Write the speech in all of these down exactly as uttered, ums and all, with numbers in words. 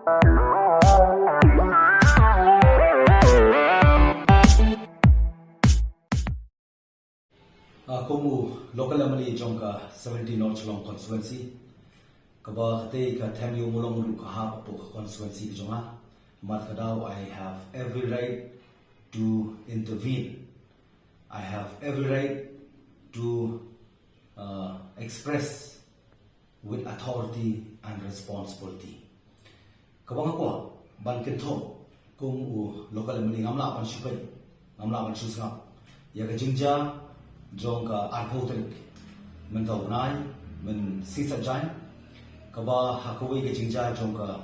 Ah, kum u local M L A jong ka seventeen North Shillong constituency, kaba kata ka Them Ïew Mawlong ruh ka hap hapoh ka constituency ka jong nga. Namar kata ka daw, I have every right to intervene. I have every right to, uh, express with authority and responsibility. Kaba nga kwah ban kynthoh kum u local M L A, ngam lah ban shu peit, ngam lah ban shu sngap ïa ka jingjia jong ka arphew tarik mynta u bnai, mynshisha jaiñ, kaba ha kawei ka jingjia jong ka,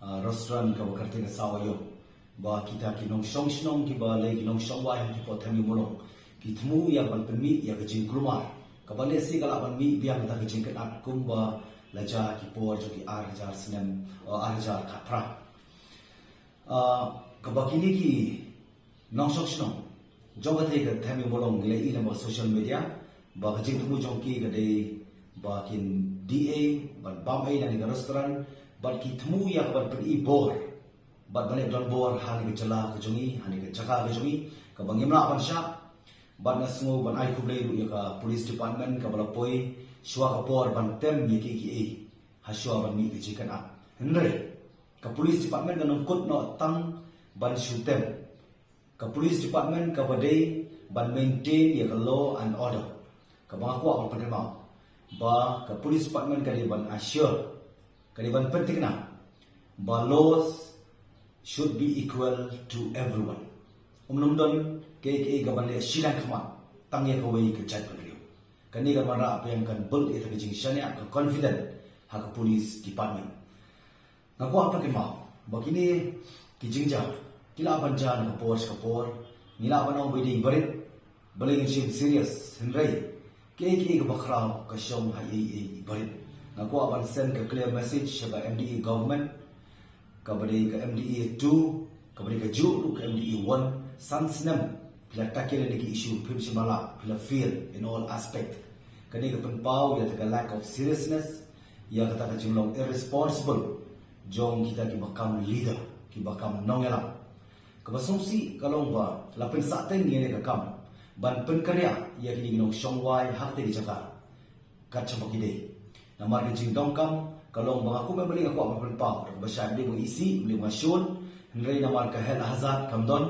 ah, restaurant kaba kyrteng ka Sawa Ïew, ba kita ki nongshong shnong kiba lei ki nongshong wai ha ki por Them Ïew Mawlong ki thmu ïa ban pynmih ïa ka jingkulmar kaba lehse ka lah ban mih biang kata ka jingkynad kumba la jia ki por jong ki ar hajar snem, oh, ar hajar khatphra. Ah, kaba kine ki nongshong shnong jong kata ka Them Ïew Mawlong ngi la ïohi lyngba social media ba ka jingthmu jong ki ka dei ba kin die ei bad bam ei na kane ka restaurant, bad ki thmu ïa ka ban pyni bor bad ban leh donbor ha kane ka jylla ka jong ngi, ha kane ka jaka ka jong ngi, kaba ngim lah ban shah. Bad nga sngew ban ai khublei ruh ïa ka police department kaba la poi shuwa ka por ban tem ïa kiei kiei ha shuwa ban mih ka jingkynad. Hynrei ka police department kan ym kut noh tang ban shu tem. Ka police department kaba dei ban maintain ïa ka law and order, kaba nga kwah ban pynkynmaw ba ka police department ka dei ban assure, ka dei ban pynthikna ba laws should be equal to everyone. Um, ym don kiei kiei ka ban leh shiliang khmat tang ïa kawei ka jaitbynriew. Kane ka ban rah biang, kan build ïa ka jingshaniah, ka confident ha ka police department. Nga kwah pynkynmaw ba kine ki jingjia ki lah ban jia na ka por sha ka por. Ngi lah ban ong ba dei i barit, balei ngin shim serious, hynrei kiei kiei kaba khraw ka shong ha i, i, i barit. Nga kwah ban send ka clear message sha ka M D A government, kaba dei ka M D A two, kaba dei kajuh ruh ka M D A one, san snem phi la tackle ïa kine ki issue, phim shym la lah, phi la fail in all aspect. Kane ka pynpaw ïa kata ka lack of seriousness, ïa kata ka jinglong irresponsible jong kita kiba kam leader, kiba kam nongïalam. Kaba sngewsih ka long ba la pynsahteng ïa kane ka kam ban pynkynriah ïa kine ki nongshong wai ha kata ka jaka kat shaba ki dei. Namar ka jingdonkam ka long ba nga kum M L A nga kwah ban pynpaw, kaba shai, ym dei ba nga isih, ym dei ba nga shun, hynrei namar ka health hazard kam don,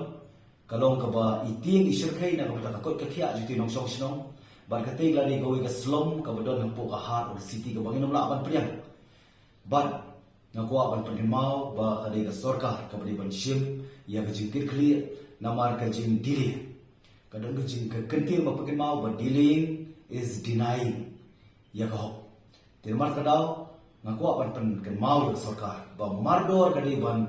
ka long kaba i tieng i shyrkhei na ka bynta ka koit ka khiah jong ki nongshong shnong. Bad kata ka la dei kawei ka slum kaba don hapoh ka heart of the city kaba ngin ym lah ban pdiang. Bad nga kwah ban pynkynmaw ba ka dei ka sorkar kaba dei ban shim ïa ka jingkitkhlieh namar ka jingdelay. Ka don ka jing, ka kyntien ba pynkynmaw ba delaying is denying ïa ka hok. Te namar kata ka daw nga kwah ban pynkynmaw ïa ka sorkar ba mardor ka dei ban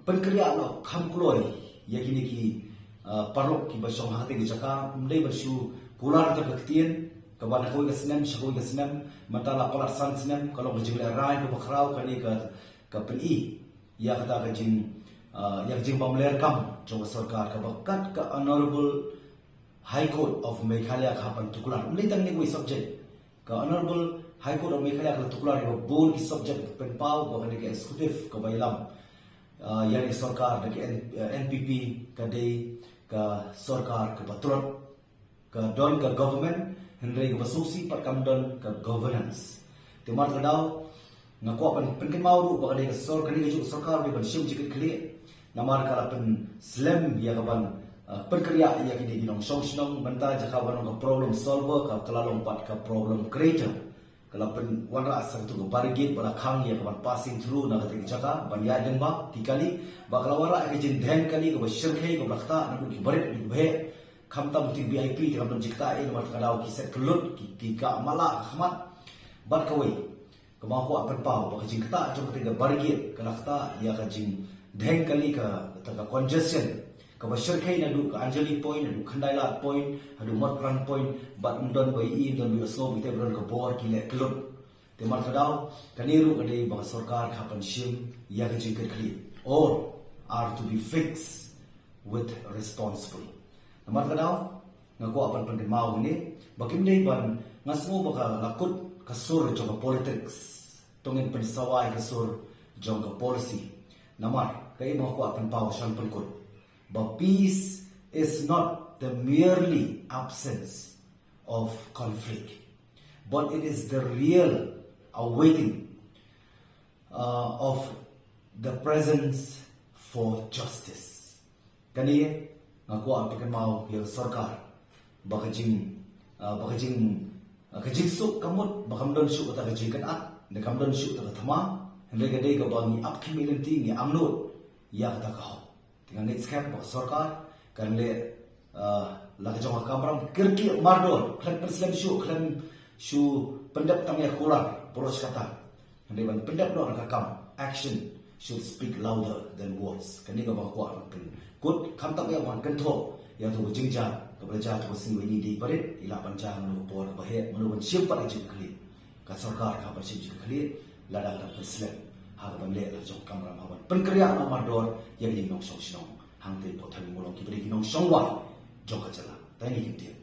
pynkynriah noh kham kloi ïa kine ki, ah, paralok kiba shong ha kata ka jaka. Ym dei ban shu kular ïa ka ktien kaba na kawei ka snem sha kawei ka snem, mynta la palat san snem, ka long ka jinglehrain kaba khraw. Kane ka, ka pyni ïa kata ka jing, ah, ïa ka jingbymlerkam jong ka sorkar kaba kat ka Honourable High Court of Meghalaya ka hap ban tuklar. Ym dei tang ïa kawei subject, ka Honourable High Court of Meghalaya ka la tuklar ïa ka bun ki subject. Pynpaw ba kane ka executive kaba ïalam, ah, ïa ka sorkar da ka N-, eh, N P P ka dei ka sorkar kaba tlot. Ka don ka government, hynrei kaba sngewsih pat kam don ka governance. Te namar kata ka daw nga kwah ban pynkynmaw ruh ba ka dei ka sor, ka dei kajuh ka sorkar ba dei ban shim jingkitkhlieh. Namar ka la pynslem ïa ka ban, ah, pynkynriah ïa kine ki nongshong shnong, mynta jaka ban long ka problem solver, ka, ka la long pat ka problem creator. Ka la pynwanrah sa katu ka barricade ba la khang ïa ka ban passing through na kata ka jaka ban ïaid lyngba ki kali, ba ka la wanrah ïa ka jingdheng kali kaba shyrkhei, kaba la ktah naduh ki barit ki baheh. Khamtam ki V I P te kam don jingktah ei, namar kata ka daw ki set kyllut, ki, ki kah matlah ha khmat. Bad kawei kaba nga kwah pynpaw ba ka jingktah jong kata ka barricade ka la ktah ïa ka jingdheng kali, ka, kata ka congestion kaba shyrkhei naduh ka Anjali Point, naduh Khyndai Lad Point, haduh Motphran Point. Bad ym don ba ïohi, ym don ba ïohsngew, ba ïohi ba don ka bor, ki leh kyllut. Te namar kata ka daw kane ruh ka dei ba ka sorkar ka hap ban shim ïa ka jingkitkhlieh. All are to be fixed with responsible. Namar kata ka daw nga kwah ban pynkynmaw hangne ba kim dei ban, nga sngew ba ka la kut ka sur jong ka politics. To ngin pynsawai ka sur jong ka policy. Namar ka i ba nga kwah pynpaw shan pynkut ba peace is not the merely absence of conflict, but it is the real awaiting uh, of the presence for justice. Kane nga kwah pynpaw ïa ka sorkar ba ka jing uh, ba ka jing uh, ka jingsuk ka mut ba kam don shuh kata ka jingkynat, ne kam don shuh kata ka thma, hynrei ka dei kaba ngi ap khmih lynti, ngi angnud ïa kata ka hok. Te nga ngeit skhem ba ka sorkar kan leh uh, la ka jong ka kamram kyrkieh mardor, khlem pynslem shuh, khlem shu pyndep tang ïa kular, pyrshah kata. Hynrei ban pyndep noh ka kam, action should speak louder than words. Kane kaba nga kwah ban pynkut, khamtam ïa ban kynthoh ïa tu ka jingjia kaba la jia tu ka sngi ba ngi dei parit, i lah ban jia ha kano ka por kaba heh, mano ban shim pat ka jingkylli. Ka sorkar ka ban shim jingkylli lada ka dang pynslem ha ka ban leh la jong ka kamram ha ban pynkynriah noh mardor ïa ka jingnongshong shnong hangtei hapoh thaiñ Mawlong, kiba dei ki nongshong wai jong ka jylla. Tang kine ki ktien.